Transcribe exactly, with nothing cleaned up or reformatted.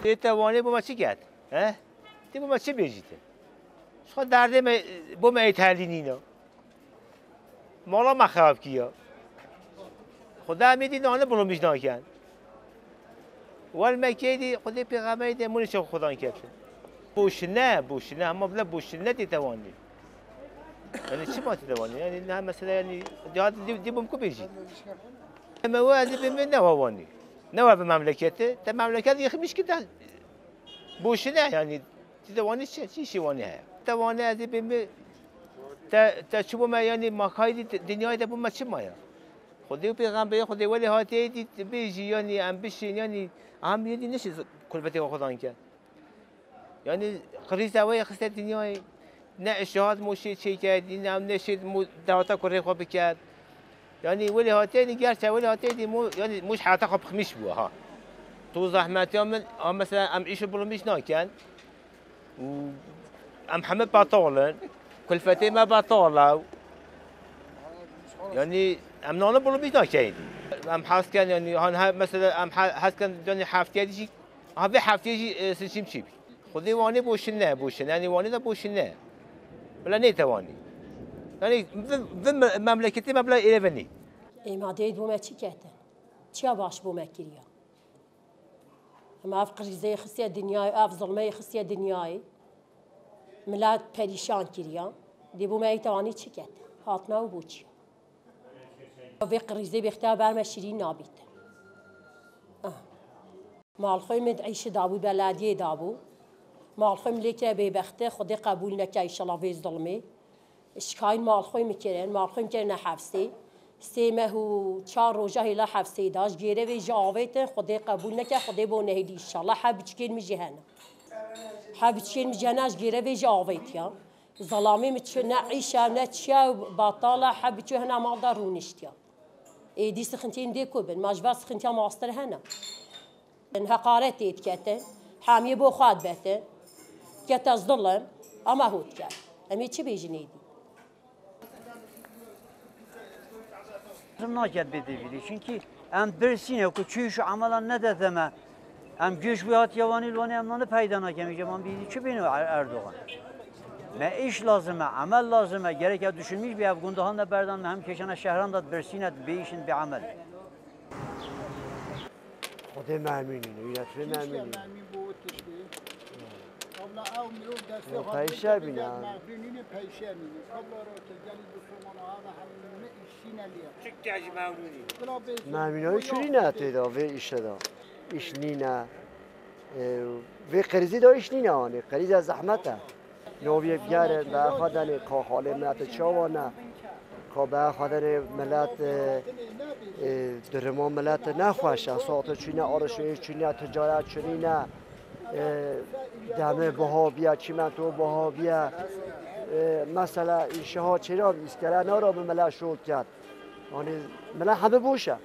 Ê te Wanê bo me çi ket? He? Tê bo me çi bêjî te? Ji xwe derdê me, bo me êt helî nîne. Mala me xerab kiya. Xwedê em ê dî nane bulumîş nakin. Wel me kê dî, Xwedê pêxemberê dê mûnê çav Xwedan ketin. Boşine, boşine, hema bila boşine tê te Wanê. Yani çima tê te Wanê? Yani ne mesela yani, dê, dê, dê bûm ku bêjî. Me we ez ê bê me ne we Wanê. Ne we bi memleketi, te memleket yexmiş ki de boşine yani. Tê te Wanê çi, çi işi Wanê heye? Te Wanê ez ê bê me, te, te çi bo me yani makayî dî, dinyayê de bo me çi maya? Xwedê û pêxemberê Xwedê welê hatê dî bêjî yani em bişên yani em yê dî neşî kulfetê Xwedan ke. Yani krîza wê xiste dinyayê. Ne iş hat mo şê çêkerdî, ne em neşêt mo dewata kurê xwe bikerd. Yani welê hatê dî gerçe welê hatê dî mo yani mo ji heyata xwe bixmiş bû ha. Tu zehmetiya min, ha mesela em îş û bulumîş nakin. Û em heme betal in. Kulfetê me betal e. Yani em nane bulumîş nakin. Em hez ken yani han he, mesela em he, hez ken yani hefteyê dî jî, ha vê hefteyê jî, e, seçim çî bî. Xwedê Wanê boşine, boşine. Yani Wanê de boşine. Bila nê te Wanê. Yani vê, vê me-, memleketê me bila êve nê. Ê ma dê bo me çi kete? Çiya baş bo me kiriya? Em ev qrîzeyê xistiye dinyayê, ev zilmeyê xistiye dinyayê. Milet perîşan kiriya. Dê bo me ê te Wanê çi ket? Hatna û bo çi? Vê qrîzê bêxtiya ber me şirîn nabît. Ah. Mal xwe min di îşi dabû, belediyê dabû. Mal xwe min lê kire bêbextê, Xwedê qebûl neke înşallah vê zilmê. Şikayîn mal xwe min kirin, mal xwe min kirine hefsê. Sê meh û çar roja hêla hefsê da, ji gêre vê jî avêtin, Xwedê qebûl neke, Xwedê bo nehêlî înşallah. He biçikên min jî hene. He biçikên min jî hene, ji gêre vê jî avêtiya. Zelamê min çi ne îş e, ne çi ye, betal e, he biçû hene mal da rûniştiya. Êdî sixintiyên dê ku bin, ma ji ber sixintiya mastir hene. Heqaret tê dikete, hemiyê bo xwe dibete, kete zilm, ama hût ket. Em ê çi bêjin êdî? Lazim naket bê devîrî. Çunkî em birsîne ku çûyîş û emelan nedete me. Em göç wê hatiye Wanê, li Wanê em nane peyda nakin. Îca em bêjî çi bêne Er-, Erdogan? Me îş lazim e, emel lazim e. Gerek ya düşünmîş bê ev gundahan de berdan me hem keşana şehran de birsîne, bê îşin, bê emel. Xwedê memnûnî, wî yetibê Keşke memnûnî. Memnûn bû tiştê. Abla ew mirov destê Ya, xwe peyşe bide bîne. Mexbûn nîne peyşe nîne. Kabla ro te gelî bi somana hava hemî ne îşîne liye. Çik te ji memnûnî? Bila bê Memnûnî somana çûrîne tê de, vê îşe de. Îş nîne. E, vê krîzî de îş nîne anî. Krîze zehmet e. Noviyê bigerin, be xwe denê ka halê milete çawa ne. Ka be xwe denê milet, e, e, duruma milete nexweş e. Saete çûne, alışveriş çûne, ticaret çûnîne. E, demê biha biye, çîmento biha biye. E, mesela, şiha çêra îskele nara bi milet şol ket. Yanî, milet hebe boş e.